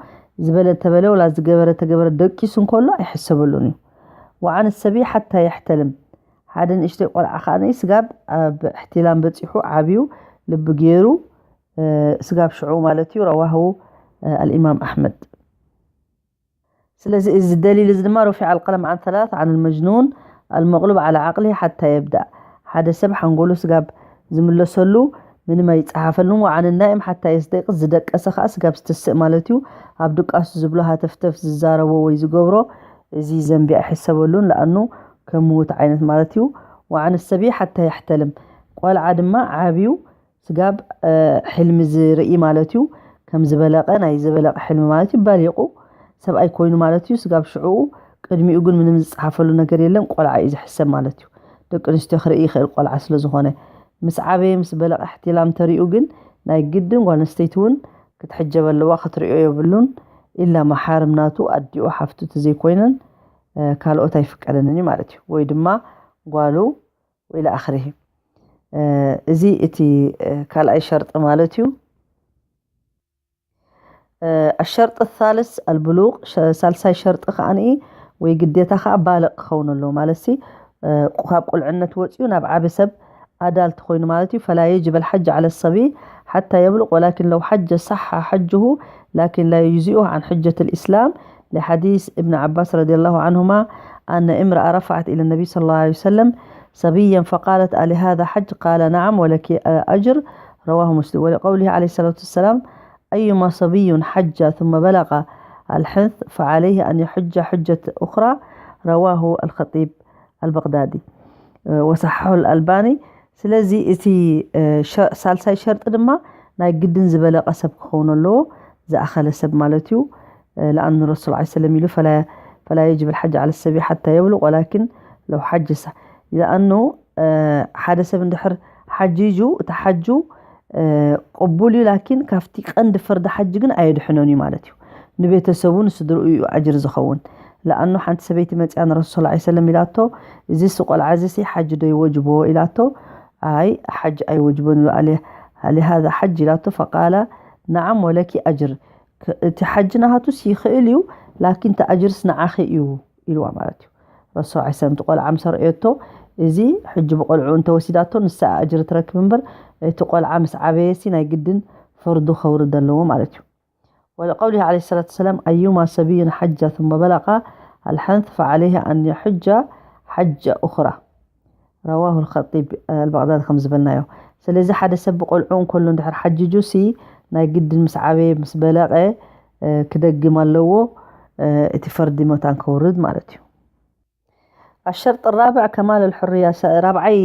ዝበለ ተበለ ወላ ዝገበረ ተገበረ ደቂሱ እንከሎ ኣይሕሰበሉን እዩ። ወዓን ሰቢይ ሓታ የሕተልም፣ ሓደ ንእሽተይ ቆልዓ ከዓ ስጋብ ኣብ እሕትላም በፂሑ ዓብዩ ልቢ ገይሩ ስጋብ ሽዑ ማለት እዩ። ረዋሁ ኣልኢማም ኣሕመድ። ስለዚ እዚ ደሊል እዚ ድማ ሩፊዐ ኣልቀለም ዓን ሰላስ ዓን ልመጅኑን ኣልመቅሉብ ዓላ ዓቅሊ ሓታ የብዳእ፣ ሓደ ሰብ ሓንጎሉ ስጋብ ዝምለሰሉ ምንም ኣይፀሓፈሉን። ወዓን ናኢም ሓታ የስተይቅዝ፣ ዝደቀሰ ከዓ ስጋብ ዝትስእ ማለት እዩ። ኣብ ድቃሱ ዝብሎ ሃተፍተፍ ዝዛረቦ ወይ ዝገብሮ እዚ ዘንቢ ኣይሕሰበሉን፣ ለኣኑ ከም ምውት ዓይነት ማለት እዩ። ወዓን ሰቢይ ሓታ የሕተልም፣ ቆልዓ ድማ ዓብዩ ስጋብ ሕልሚ ዝርኢ ማለት እዩ። ከም ዝበለቀ ናይ ዝበለቀ ሕልሚ ማለት እዩ። በሊቁ ሰብኣይ ኮይኑ ማለት እዩ። ስጋብ ሽዕኡ ቅድሚኡ ግን ምንም ዝፀሓፈሉ ነገር የለን። ቆልዓ እዩ ዝሕሰብ ማለት እዩ። ደቂ ኣንስትዮ ክርኢ ይኽእል ቆልዓ ስለ ዝኾነ። ምስ ዓበየ ምስ በለቀ እሕትላም ተሪኡ ግን ናይ ግድን ጓል ኣንስተይቲ እውን ክትሕጀብ ኣለዋ፣ ክትሪኦ የብሉን። ኢላ መሓርም ናቱ ኣዲኡ ሓፍቱ ተዘይኮይነን ካልኦት ኣይፍቀደንን እዩ ማለት እዩ። ወይ ድማ ጓሉ ወኢላ ኣኽሪሂ። እዚ እቲ ካልኣይ ሸርጢ ማለት እዩ። ኣሸርጢ ሳልስ ኣልብሉቅ፣ ሳልሳይ ሸርጢ ከዓኒ ወይ ግዴታ ከዓ ባልቅ ክኸውን ኣለዎ ማለት ሲ ካብ ቁልዕነት ወፂኡ ናብ ዓቢ ሰብ ኣዳልት ኮይኑ ማለት እዩ። ፈላ የጅብ ኣልሓጅ ዓለ ሰቢ ሓታ የብሉቅ ወላኪን ለው ሓጀ ሳሓ ሓጅሁ ላኪን ላ ዩጅዚኡ ዓን ሕጀት ልእስላም لحديث ابن عباس رضي الله عنهما أن امرأة رفعت إلى النبي صلى الله عليه وسلم صبيا فقالت: ألهذا حج؟ قال: نعم، ولك أجر. رواه مسلم. ولقوله عليه الصلاة والسلام: أيما صبي حج ثم بلغ الحنث فعليه أن يحج حجة أخرى. رواه الخطيب البغدادي وصححه الألباني. ስለዚ እቲ ሳልሳይ ሸርጢ ድማ ናይ ግድን ዝበለቐ ሰብ ክኸውን ኣለዎ፣ ዝኣኸለ ሰብ ማለት እዩ። لأن الرسول عليه السلام ኢሉ فلا يجب الحج على الصبي حتى يبلغ ولكن لو حج لأنه ሓደ ሰብ እንድሕር ሓጂጁ እቲ ሓጁ ቅቡል እዩ ላኪን ካብቲ ቀንዲ ፈርዲ ሓጂ ግን ኣየድሕኖን እዩ ማለት እዩ። ንቤተሰቡ ንስድርኡ እዩ ኣጅር ዝኸውን። ለኣኑ ሓንቲ ሰበይቲ መፅያ ንረሱል ላ ሰለም ኢላቶ፣ እዚ ሲ ቆልዓ እዚ ሲ ሓጂ ዶ ይወጅቦ ኢላቶ። ኣይ ሓጂ ኣይወጅቦን እዩ። ሊሃዛ ሓጅ ኢላቶ። ፈቃለ ነዓም ወለኪ ኣጅር፣ እቲ ሓጂ ናሃቱስ ይኽእል እዩ ላኪን እቲ ኣጅርስ ንዓኺ እዩ ኢልዋ ማለት እዩ። ረሱል ላ ሰለም እቲ ቆልዓ ምስ ኣርእየቶ፣ እዚ ሕጂ ብቆልዑ እንተወሲዳቶ ንሳ ኣጅሪ ትረክብ እምበር እቲ ቆልዓ ምስ ዓበየሲ ናይ ግድን ፈርዱ ከውርድ ኣለዎ ማለት እዩ። ولقوله عليه الصلاة والسلام أيما صبي حج ثم بلغ الحنث فعليه أن يحج حج أخرى رواه الخطيب البغدادي ከም ዝበልናዮ። ስለዚ ሓደ ሰብ ብቆልዑ እንከሎ እንድሕር ሓጂጁ ሲ ናይ ግድን ምስ ዓበየ ምስ በለቐ ክደግም ኣለዎ፣ እቲ ፈርዲ መታን ከውርድ ማለት እዩ። الشرط الرابع كمال الحرية، ራብዓይ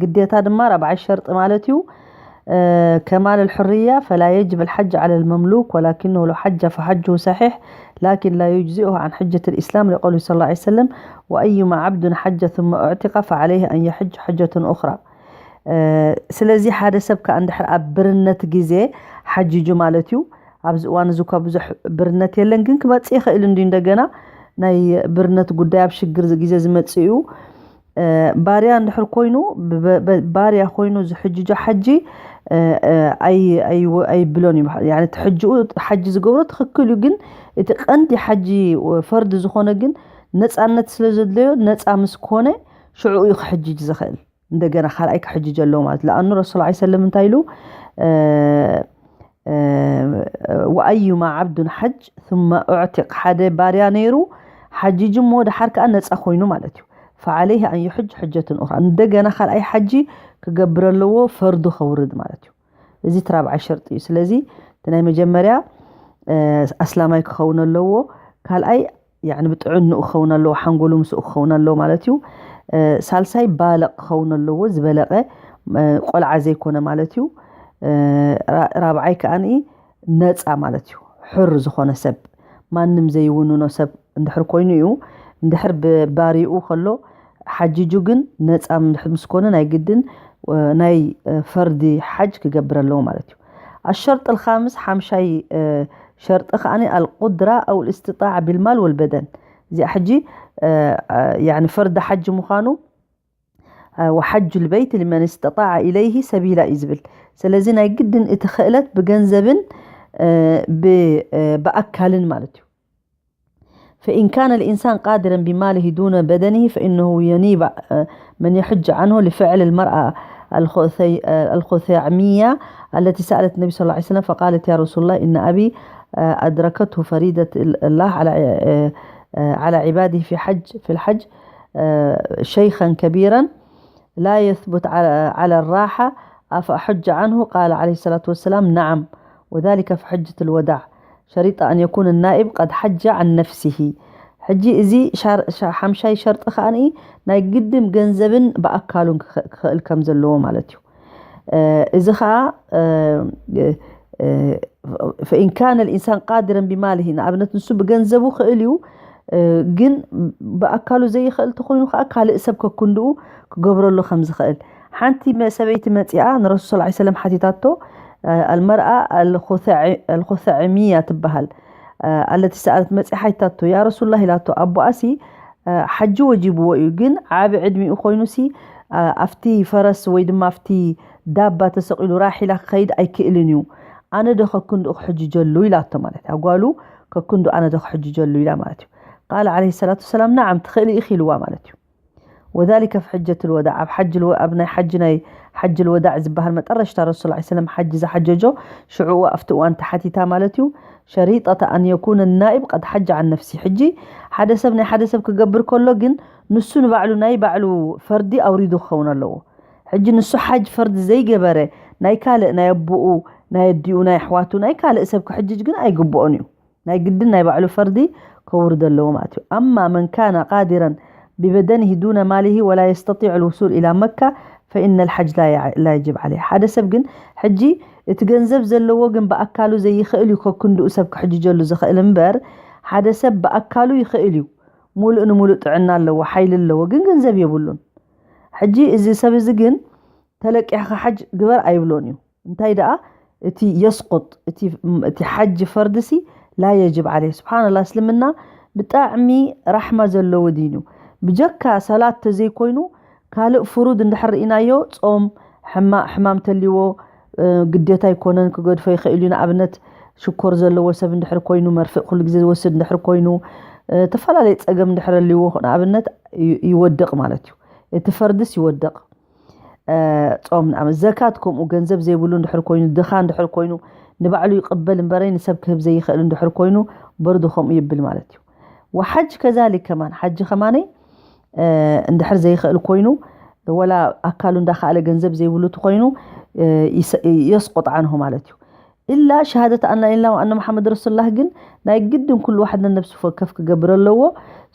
ግዴታ ድማ ራብዓይ ሸርጢ ማለት እዩ። كمال الحرية فلا يجب الحج على المملوك ولكنه لو حج فحجه صحيح لكن لا يجزئه عن حجة الإسلام لقوله صلى الله عليه وسلم وأيما عبد حج ثم أعتق فعليه أن يحج حجة أخرى. ስለዚ ሓደ ሰብ ከኣ እንድሕር ኣብ ብርነት ግዜ ሓጂጁ ማለት እዩ። ኣብዚ እዋን እዚ እኳ ብዙሕ ብርነት የለን፣ ግን ክመጽእ ይኽእል እንዲ እንደገና ናይ ብርነት ጉዳይ ኣብ ሽግር ግዜ ዝመጽእ እዩ። ባርያ እንድሕር ኮይኑ ባርያ ኮይኑ ዝሕጅጆ ሓጂ ኣይብሎን እዩ። ሕጅኡ ሓጂ ዝገብሮ ትኽክል እዩ፣ ግን እቲ ቀንዲ ሓጂ ፈርዲ ዝኾነ ግን ነፃነት ስለ ዘድለዮ ነፃ ምስ ኮነ ሽዑ እዩ ክሕጅጅ ዝኽእል። እንደገና ካልኣይ ክሕጅጅ ኣለዎ ማለት ለኣኑ ረሱል ላ ሰለም እንታይ ኢሉ? ወአዩማ ዓብዱን ሓጅ ثم أعتق፣ ሓደ ባርያ ነይሩ ሓጂጅ እሞ ደሓር ከዓ ነፃ ኮይኑ ማለት እዩ። فعليه أن يحج حجة أخرى، እንደገና ካልኣይ ሓጂ ክገብር ኣለዎ፣ ፈርዱ ከውርድ ማለት እዩ። እዚ እቲ ራብዓይ ሸርጢ እዩ። ስለዚ እቲ ናይ መጀመርያ ኣስላማይ ክኸውን ኣለዎ፣ ካልኣይ ብጥዕንኡ ክኸውን ኣለዎ፣ ሓንጎሉ ምስኡ ክኸውን ኣለዎ ማለት እዩ። ሳልሳይ ባለቕ ክኸውን ኣለዎ፣ ዝበለቐ ቆልዓ ዘይኮነ ማለት እዩ። ራብዓይ ከኣ ነፃ ማለት እዩ፣ ሕር ዝኾነ ሰብ፣ ማንም ዘይውንኖ ሰብ እንድሕር ኮይኑ እዩ። እንድሕር ብባሪኡ ከሎ ሓጂጁ ግን ነፃ እንድሕር ምስ ኮነ ናይ ግድን ናይ ፈርዲ ሓጅ ክገብር ኣለዎ ማለት እዩ። الشرط الخامس ሓምሻይ ሸርጢ ከኣ القدرة أو الاستطاعة بالمال والبدن። እዚኣ ሕጂ ፈርዲ ሓጅ ምዃኑ وحج البيت لمن استطاع إليه سبيلا እዩ ዝብል። ስለዚ ናይ ግድን እቲ ክእለት ብገንዘብን ብኣካልን ማለት እዩ። فإن كان الإنسان قادرا بماله دون بدنه فإنه ينيب من يحج عنه لفعل المرأة الخثعمية التي سألت النبي صلى الله عليه وسلم فقالت يا رسول الله إن أبي أدركته فريدة الله على على عباده في حج في الحج شيخا كبيرا لا يثبت على الراحة أفأحج عنه؟ قال عليه الصلاة والسلام نعم، وذلك في حجة الوداع شريط أن يكون النائب قد حج عن نفسه. ሕጂ እዚ ሓምሻይ ሸርጢ ከኣ ናይ ግድን ገንዘብን ብኣካሉን ክኽእል ከም ዘለዎ ማለት እዩ። እዚ ከዓ فإن كان الإنسان قادرا بماله ንኣብነት ንሱ ብገንዘቡ ክእል እዩ፣ ግን ብኣካሉ ዘይኽእል ተኮይኑ ከዓ ካልእ ሰብ ከክንድኡ ክገብረሉ ከም ዝኽእል። ሓንቲ ሰበይቲ መፂኣ ንረሱል ላ ሰለም ሓቲታቶ፣ المرأة الخثعمية ትበሃል التي سألت መፂኣ ሓቲታቶ ያ ረሱሉላህ ኢላቶ ኣቦኣሲ ሓጂ ወጂብዎ እዩ፣ ግን ዓቢ ዕድሚኡ ኮይኑሲ ኣብቲ ፈረስ ወይ ድማ ኣብቲ ዳባ ተሰቒሉ ራሒላ ክኸይድ ኣይክእልን እዩ፣ ኣነ ዶ ከክንድኡ ክሕጅጀሉ ኢላቶ ማለት እያ። ጓሉ ከክንዱ ኣነ ዶ ክሕጅጀሉ ኢላ ማለት እዩ። ቃል ዓለይሂ ሰላቱ ወሰላም ነዓም ትኽእሊ ኢኺ ኢልዋ ማለት እዩ። ወዛሊከ ፊ ሕጀት ልወዳዕ ኣብ ሓጅ ልወ- ኣብ ናይ ሓጅ ናይ ሓጅ ልወዳዕ ዝበሃል መጠረሽታ ረሱል ላ ሰለም ሓጅ ዝሓጀጆ ሽዕኡ ኣብቲ እዋን ተሓቲታ ማለት እዩ። ሸሪጠተ ኣን የኩነ ናኢብ ቀድ ሓጅ ዓን ነፍሲ። ሕጂ ሓደ ሰብ ናይ ሓደ ሰብ ክገብር ከሎ ግን ንሱ ንባዕሉ ናይ ባዕሉ ፈርዲ ኣውሪዱ ክኸውን ኣለዎ። ሕጂ ንሱ ሓጅ ፈርዲ ዘይገበረ ናይ ካልእ ናይ ኣቦኡ ናይ ኣዲኡ ናይ ኣሕዋቱ ናይ ካልእ ሰብ ክሕጅጅ ግን ኣይግብኦን እዩ። ናይ ግድን ናይ ባዕሉ ፈርዲ ከውርድ ኣለዎ ማለት እዩ። أما من كان قادرا ببدنه دون ماله ولا يستطيع الوصول إلى مكة فإن الحج لا يع- لا يجب عليه። ሓደ ሰብ ግን ሕጂ እቲ ገንዘብ ዘለዎ ግን ብኣካሉ ዘይኽእል እዩ ከክንድኡ ሰብ ክሕጅጀሉ ዝኽእል እምበር፣ ሓደ ሰብ ብኣካሉ ይኽእል እዩ፣ ሙሉእ ንሙሉእ ጥዕና ኣለዎ፣ ሓይሊ ኣለዎ፣ ግን ገንዘብ የብሉን። ሕጂ እዚ ሰብ እዚ ግን ተለቂሕካ ሓጅ ግበር ኣይብሎን እዩ። እንታይ ደኣ እቲ የስቁጥ እቲ እቲ ሓጅ ፈርድሲ ላ የጅብ ዓለይ። ስብሓንላ፣ እስልምና ብጣዕሚ ራሕማ ዘለዎ ዲን እዩ። ብጀካ ሰላት ተዘይኮይኑ ካልእ ፍሩድ እንድሕር ርኢናዮ፣ ጾም፣ ሕማ- ሕማም ተልዎ ግዴታ ኣይኮነን፣ ክገድፎ ይኽእል እዩ። ንኣብነት ሽኮር ዘለዎ ሰብ እንድሕር ኮይኑ፣ መርፍእ ኩሉ ግዜ ዝወስድ እንድሕር ኮይኑ፣ ተፈላለየ ጸገም እንድሕር ኣልዎ ንኣብነት ይወድቕ ማለት እዩ። እቲ ፈርድስ ይወድቕ። ጾም ንኣብነት፣ ዘካት ከምኡ ገንዘብ ዘይብሉ እንድሕር ኮይኑ፣ ድኻ እንድሕር ኮይኑ፣ ንባዕሉ ይቕበል እምበረይ ንሰብ ክህብ ዘይኽእል እንድሕር ኮይኑ፣ በርዱ ከምኡ ይብል ማለት እዩ። ወሓጅ ከዛሊክ ከማን፣ ሓጂ ከማነይ እንድሕር ዘይኽእል ኮይኑ፣ ወላ ኣካሉ እንዳኸኣለ ገንዘብ ዘይብሉ እቲ ኮይኑ፣ የስቁጥ ዓንሁ ማለት እዩ። ኢላ ሸሃደት ኣን ላኢላሃ ወኣነ መሓመድ ረሱሉላህ ግን ናይ ግድን ኩሉ ዋሕድ ነነብሱ ወከፍ ክገብር ኣለዎ።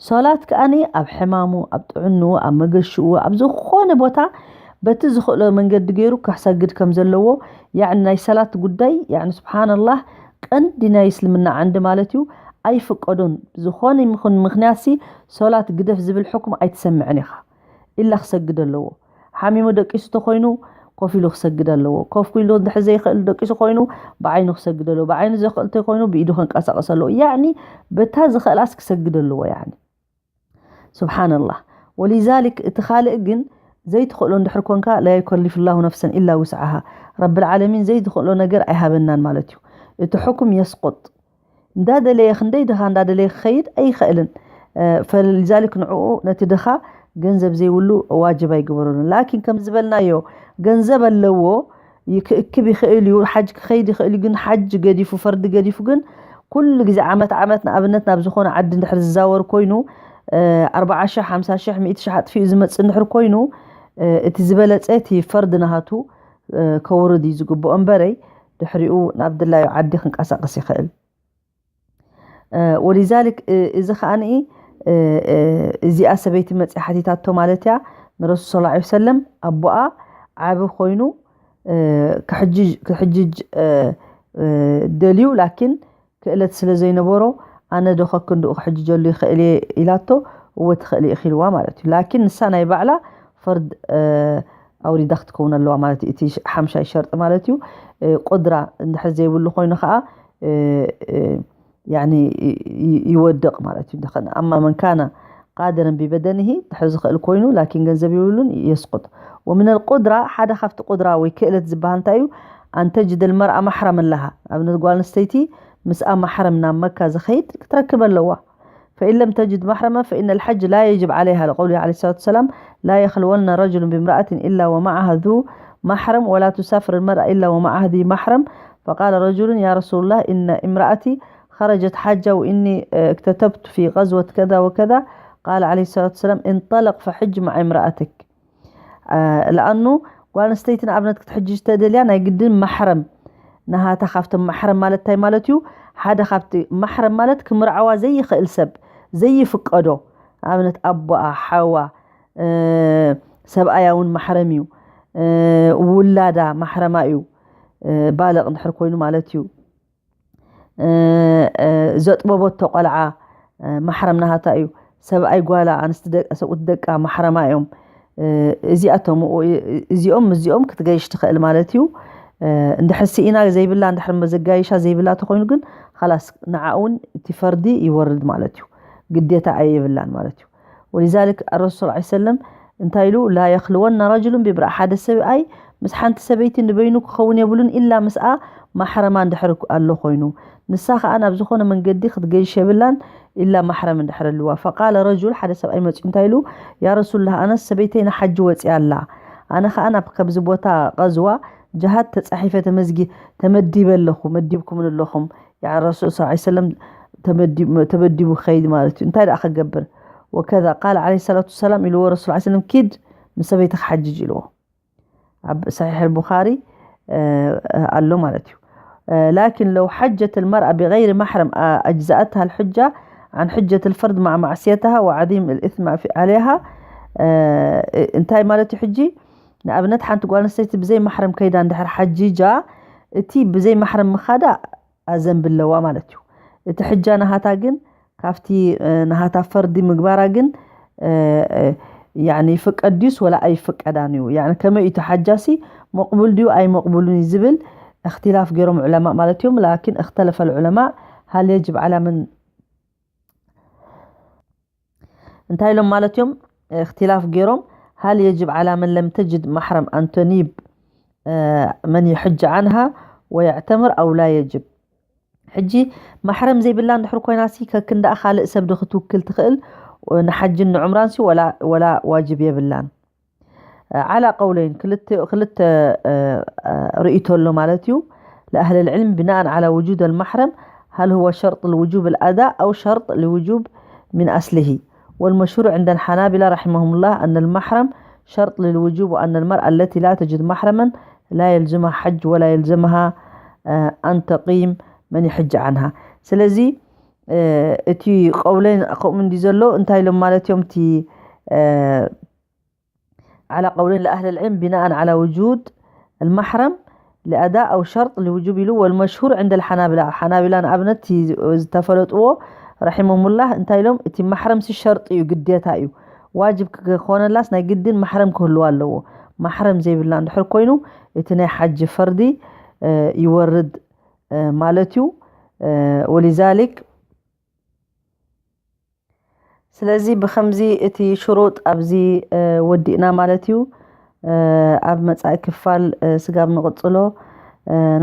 ሶላት ከኣኒ ኣብ ሕማሙ፣ ኣብ ጥዕንኡ፣ ኣብ መገሽኡ፣ ኣብ ዝኾነ ቦታ በቲ ዝኽእሎ መንገዲ ገይሩ ክሰግድ ከም ዘለዎ፣ ያዕኒ ናይ ሰላት ጉዳይ፣ ያዕኒ ስብሓንላህ፣ ቀንዲ ናይ እስልምና ዓንዲ ማለት እዩ። ኣይፍቀዶን። ዝኾነ ይኹን ምኽንያትሲ ሶላት ግደፍ ዝብል ሕኩም ኣይትሰምዕን ኢኻ። ኢላ ክሰግድ ኣለዎ። ሓሚሙ ደቂሱ ተኾይኑ ኮፍ ኢሉ ክሰግድ ኣለዎ። ኮፍ ኢሉ እንድሕር ዘይኽእል ደቂሱ ኮይኑ ብዓይኑ ክሰግድ ኣለዎ። ብዓይኑ ዘይኽእል ተኮይኑ ብኢዱ ከንቀሳቀስ ኣለዎ። ያዕኒ በታ ዝኽእላስ ክሰግድ ኣለዎ። ያዕኒ ስብሓንላህ። ወሊዛሊክ እቲ ካልእ ግን ዘይትኽእሎ እንድሕር ኮንካ ላ ዩከሊፍ ላሁ ነፍሰን ኢላ ውስዓሃ። ረብል ዓለሚን ዘይትኽእሎ ነገር ኣይሃበናን ማለት እዩ። እቲ ሕኩም የስቁጥ። እንዳደለየ ክንደይ ድኻ እንዳደለየ ክኸይድ ኣይኽእልን። ፈሊዛሊክ ንዕኡ ነቲ ድኻ ገንዘብ ዘይብሉ ዋጅብ ኣይግበረሉን። ላኪን ከም ዝበልናዮ ገንዘብ ኣለዎ፣ ይክእክብ ይኽእል እዩ፣ ሓጅ ክኸይድ ይኽእል እዩ። ግን ሓጅ ገዲፉ፣ ፈርዲ ገዲፉ ግን ኩሉ ግዜ ዓመት ዓመት ንኣብነት ናብ ዝኾነ ዓዲ እንድሕር ዝዛወር ኮይኑ ኣርባዓ ሽሕ፣ ሓምሳ ሽሕ፣ ሚእቲ ሽሕ ኣጥፊኡ ዝመጽእ እንድሕር ኮይኑ እቲ ዝበለጸ እቲ ፈርዲ ናሃቱ ከውርድ እዩ ዝግብኦ እምበረይ ድሕሪኡ ናብ ድላዩ ዓዲ ክንቀሳቀስ ይኽእል። ወሊዛሊክ እዚ ከኣ እዚኣ ሰበይቲ መፅያ ሓቲታቶ ማለት እያ ንረሱል ሰለላሁ ዐለይሂ ወሰለም ኣቦኣ ዓቢ ኮይኑ ክሕጅጅ ደልዩ ላኪን ክእለት ስለ ዘይነበሮ ኣነ ዶ ከክንድኡ ክሕጅጀሉ ይኽእል እየ ኢላቶ። እወ ትኽእል ኢኺ ኢልዋ ማለት እዩ። ላኪን ንሳ ናይ ባዕላ ፈርድ ኣውሪዳ ክትከውን ኣለዋ ማለት እዩ። እቲ ሓምሻይ ሸርጢ ማለት እዩ። ቁድራ እንድሕር ዘይብሉ ኮይኑ ከዓ ያኒ ይወድቕ ማለት እዩ። ኣማ መን ካነ ቃድረን ቢበደንሂ ድሕር ዝኽእል ኮይኑ ላኪን ገንዘብ ይብሉን የስቁጥ። ወምን ኣልቁድራ ሓደ ካብቲ ቁድራ ወይ ክእለት ዝበሃል እንታይ እዩ? ኣንተጅድ ልመርኣ ማሕረም ኣለሃ ኣብነት ጓል ኣንስተይቲ ምስኣ ማሕረም ናብ መካ ዝኸይድ ክትረክብ ኣለዋ። فإن لم تجد محرما فإن الحج لا يجب عليها لقوله عليه الصلاة والسلام لا يخلون رجل بامرأة إلا ومعها ذو محرم ولا تسافر المرأة إلا ومعها ذي محرم. فقال رجل يا رسول الله إن امرأتي خرجت حاجة وإني اكتتبت في غزوة كذا وكذا. قال عليه الصلاة والسلام انطلق فحج مع امرأتك. ለኣኑ ጓል ኣንስተይቲ ንኣብነት ክትሕጅ ዝተደልያ ናይ ግድን ማሕረም ናሃታ ካብቶም ማሕረም ማለት እንታይ ማለት እዩ? ሓደ ካብቲ ማሕረም ማለት ክምርዓዋ ዘይኽእል ሰብ ዘይፍቀዶ ኣብነት ኣቦኣ፣ ሓዋ፣ ሰብኣያ እውን ማሕረም እዩ። ውላዳ ማሕረማ እዩ። ባልቕ እንድሕር ኮይኑ ማለት እዩ። ዘጥበበቶ ቆልዓ ማሕረም ናሃታ እዩ። ሰብኣይ ጓላ ኣንስቲ ሰብኡት ደቃ ማሕረማ እዮም። እዚኣቶም እዚኦም እዚኦም ክትገይሽ ትኽእል ማለት እዩ። እንድሕር ስኢና ዘይብላ እንድሕር ዘጋይሻ ዘይብላ ተኮይኑ ግን ኻላስ ንዓ እውን እቲ ፈርዲ ይወርድ ማለት እዩ። ግዴታ ኣይብላን ማለት እዩ። ወሊዛሊክ ኣረሱል ስ ሰለም እንታይ ኢሉ ላ የኽልወና ረጅሉን ቢምርኣ ሓደ ሰብኣይ ምስ ሓንቲ ሰበይቲ ንበይኑ ክኸውን የብሉን ኢላ ምስኣ ማሕረማ እንድሕር ኣሎ ኮይኑ ንሳ ከዓ ናብ ዝኾነ መንገዲ ክትገይሽ የብላን ኢላ ማሕረም እንድሕር ኣልዋ። ፈቃለ ረጁል ሓደ ሰብኣይ መፅኡ እንታይ ኢሉ ያ ረሱሉላህ ኣነስ ሰበይተይ ንሓጂ ወፂኣ ኣላ ኣነ ከዓ ናብ ከምዚ ቦታ ቀዝዋ ጅሃድ ተፃሒፈ ተመዝጊ ተመዲበ ኣለኹ መዲብኩምን ኣለኹም ረሱል ስ ሰለም ተመዲቡ ከይድ ማለት እዩ እንታይ ደኣ ክገብር ወከዛ ቃል ዓለ ሰላቱ ሰላም ኢልዎ ረሱል ስ ሰለም ኪድ ምስ ሰበይትኻ ሓጅጅ ኢልዎ ኣብ ሰሒሕ ኣልቡኻሪ ኣሎ ማለት እዩ لكن لو حجت المرأة بغير محرم أجزأتها الحجة عن حجة الفرد مع معصيتها وعظيم الإثم عليها. እንታይ ማለት እዩ ሕጂ? ንኣብነት ሓንቲ ጓል ኣንስተይቲ ብዘይ ማሕረም ከይዳ እንድሕር ሓጂጃ፣ እቲ ብዘይ ማሕረም ምኻዳ ኣዘንብ ኣለዋ ማለት እዩ። እቲ ሕጃ ናሃታ ግን ካብቲ ናሃታ ፈርዲ ምግባራ ግን ያኒ ይፍቀድ ድዩስ ወላ ኣይፍቀዳን እዩ? ያኒ ከመይ እዩ እቲ ሓጃሲ መቕቡል ድዩ ኣይመቕቡልን እዩ ዝብል እክትላፍ ገይሮም ዑለማ ማለት እዮም። ላኪን እክተለፈ ዑለማ ሃል የጅብ ዓላ ምን እንታይ ኢሎም ማለት እዮም? እክትላፍ ገይሮም ሃል የጅብ ዓላ ምን ለም ተጅድ ማሕረም ኣንተኒብ መን ይሕጅ ዓንሃ ወየዕተምር ኣው ላ የጅብ። ሕጂ ማሕረም ዘይብላ እንድሕር ኮይና ሲ ከክንዳኣ ካልእ ሰብ ዶ ክትውክል ትኽእል ንሓጅን ንዑምራን ሲ ወላ ዋጅብ የብላን። ዓላ ቀውለይን ክልተ ርእይቶ ኣሎ ማለት እዩ። لأهل العلم بناء على وجود المحرم هل هو شرط لوجوب الأداء أو شرط لوجوب من أصله. والمشهور عند الحنابلة رحمهم الله أن المحرم شرط للوجوب وأن المرأة التي لا تجد محرما لا يلزمها حج ولا يلزمها أن تقيم من يحج عنها. ስለዚ እቲ ቀውለይን ከምኡ እንዲ ዘሎ እንታይ ኢሎም ማለት እዮም እቲ على قولين لأهل العلم بناء على وجود المحرم لأداء أو شرط لوجوب ኢሉ والمشهور عند الحنابلة ሓናቢላ ንኣብነት ዝተፈለጥዎ رحمهم الله እንታይ ኢሎም እቲ ማሕረም ሲ ሸርጥ እዩ ግዴታ እዩ ዋጅብ ክኾነላስ ናይ ግድን ማሕረም ክህልዎ ኣለዎ ማሕረም ዘይብላ እንድሕር ኮይኑ እቲ ናይ ሓጂ ፈርዲ ይወርድ ማለት እዩ ولذلك ስለዚ ብኸምዚ እቲ ሽሩጥ ኣብዚ ወዲእና ማለት እዩ ኣብ መፃኢ ክፋል ስጋብ ንቕፅሎ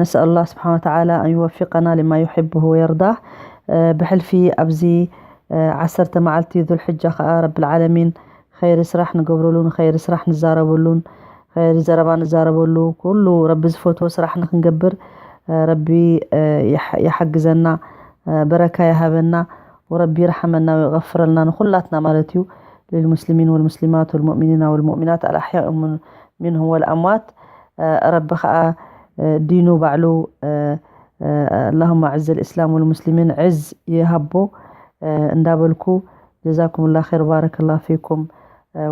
نسأل الله سبحانه وتعالى أن يوفقنا لما يحبه ويرضاه ብሕልፊ ኣብዚ ዓሰርተ መዓልቲ ذو الحجة ከዓ رب العالمين خير ስራሕ ንገብረሉ ንخير ስራሕ ንዛረበሉን خير ዘረባ ንዛረበሉ ኩሉ ረቢ ዝፈትዎ ስራሕ ንክንገብር ረቢ ይሓግዘና በረካ ይሃበና وربي يرحمنا ويغفر لنا ንኹላትና ማለት እዩ للمسلمين والمسلمات والمؤمنين والمؤمنات الأحياء منهم والأموات ረቢ ከዓ ዲኑ ባዕሉ اللهم أعز الإسلام والمسلمين ዕዝ ይሃቦ እንዳበልኩ جزاكم الله خير بارك الله فيكم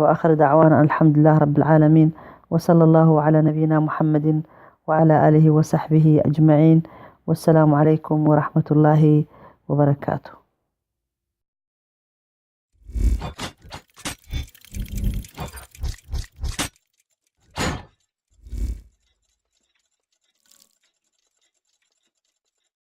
وآخر دعوانا الحمد لله رب العالمين وصلى الله على نبينا محمد وعلى آله وصحبه أجمعين والسلام عليكم ورحمة الله وبركاته